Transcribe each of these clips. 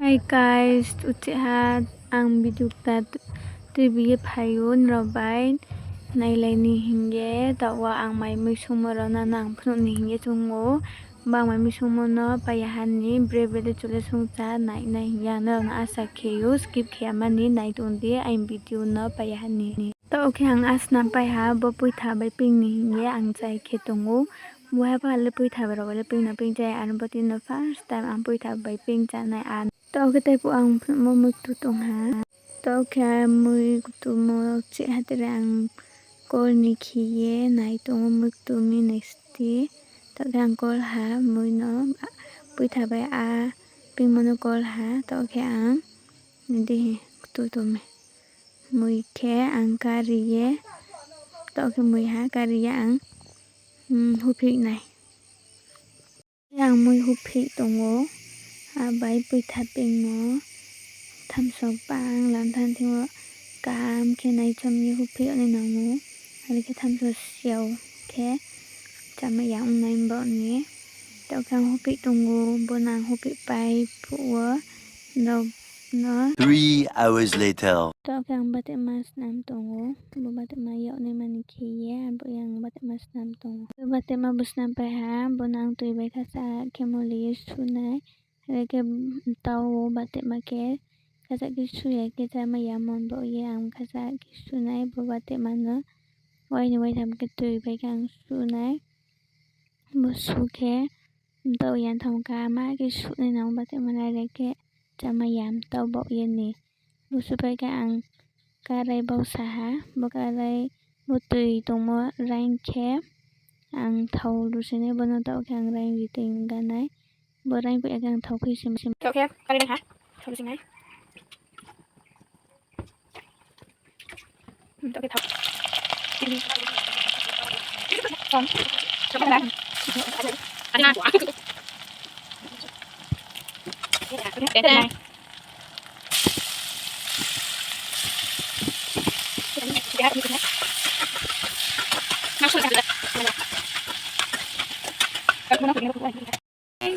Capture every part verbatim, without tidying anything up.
Hi guys, uchih ha ang video kta tuibi ye phai ou nrao bai nailai ni hing ye, taoh wo ang mai mui sungmo rao no ang phnuh ni hing ye choung ou. Bo ang mai mui sungmo no pai ya ha ni, bre bre de chule sungcha nai nai hing ye ang nrao no asa khe ou, skip khe ya mani nai tong di aini video no pai ya ha ni. Taoh khe ang a snam pai ha, bo poitha bai ping ni hing ye ang chai khe tong ou. Bo ha pha le poitha bai rao bai le ping no ping chá ya, aro bo tini no first time ang poitha bai ping chánai a. Taoh khe tei phuh ang phnuhmo mui ktu tong ha. Taoh khe mui ktumo chih ha tre ang kol ni khe ye nai tong ou mui ktu mi nai sti. Taoh khe ang kol ha mui no, poitha bai a pingmo no kol ha, taoh khe ang di ktu tong mi. Mui khe ang kari ye, taoh khe mui ha kari ye ang, hmm, huphih nai. Ang mui huphih tong ou, abai poitha pingmo, thamso bang lanthan thing wo, kaham khe naichom ye huphih yag nai nang ou, are khe thamso siao khe, chámai ya ong nai bo ni. Taoh khe ang huphih tong ou, bo no ang huphih pai phuh wo, no, no. Three hours later. Taoh khe ang batema snam tong ou, bo batema yag nai mani khe ye, abo yang batema snam tong ou. Bo batema bo snam pai ha, bo no ang tui bai khasa khe moli ye su nai, are khe mtao wo batema khe khasa khe su ya khe chámai ya mon bo ye ang khasa khe su nai, bo batema no waini waitham khe tui bai khe ang su nai. Bo su khe mtao ya thang kama khe su nai nang batema nai re khe chámai ya mtao baoh ye ni. Bo su pai khe ang karai bausa ha, bo karai bo tui tongmo raing khe ang thao lusi nai, bo no taoh khe ang raing ri tui ga nai. Bo raing phuh ya khe ang thao khui sim sim. Taoh khe karai nai ha, thao lusi nai.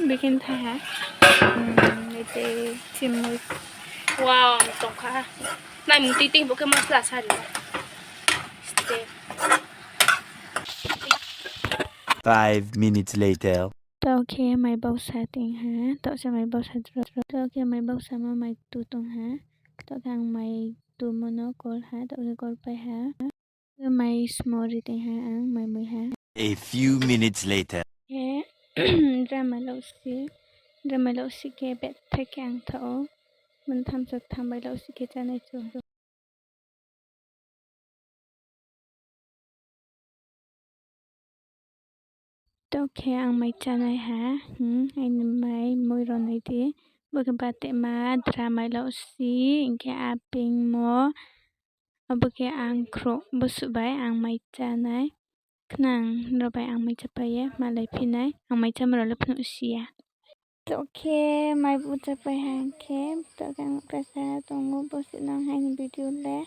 Bikin thai ha. Hmm, ete chimui. Wow, tongkha. Nai mung titi bo khe masla sari. Ste. Five minutes later. Taoh khe mai bausa ting ha. Taoh se mai bausa dro dro. Taoh khe mai bausa ma mai tu tong ha. Taoh khe ang mai tumo no kol ha. Taoh khe kol pai ha. Mai smori tei ha ang mai mui ha. A few minutes later. Khe dramai laosi, dramai laosi khe betha khe ang thao. Manthamsa thambai laosi khe chánai chung. Taoh khe ang mai chánai ha, hmm, aini mai mui rao nai di. Bo khe batema dramai laosi, hing khe apingmo. Abo khe ang khrouh bosuh bai ang mai chánai. Khnang rao bai ang mai chápai ye malai phi nai. Ang mai chámo rao le phnuh si ya. Taoh khe mai bu chápai ha hing khe, taoh khe ang kasa tong ou bosuh nang hai ni video le.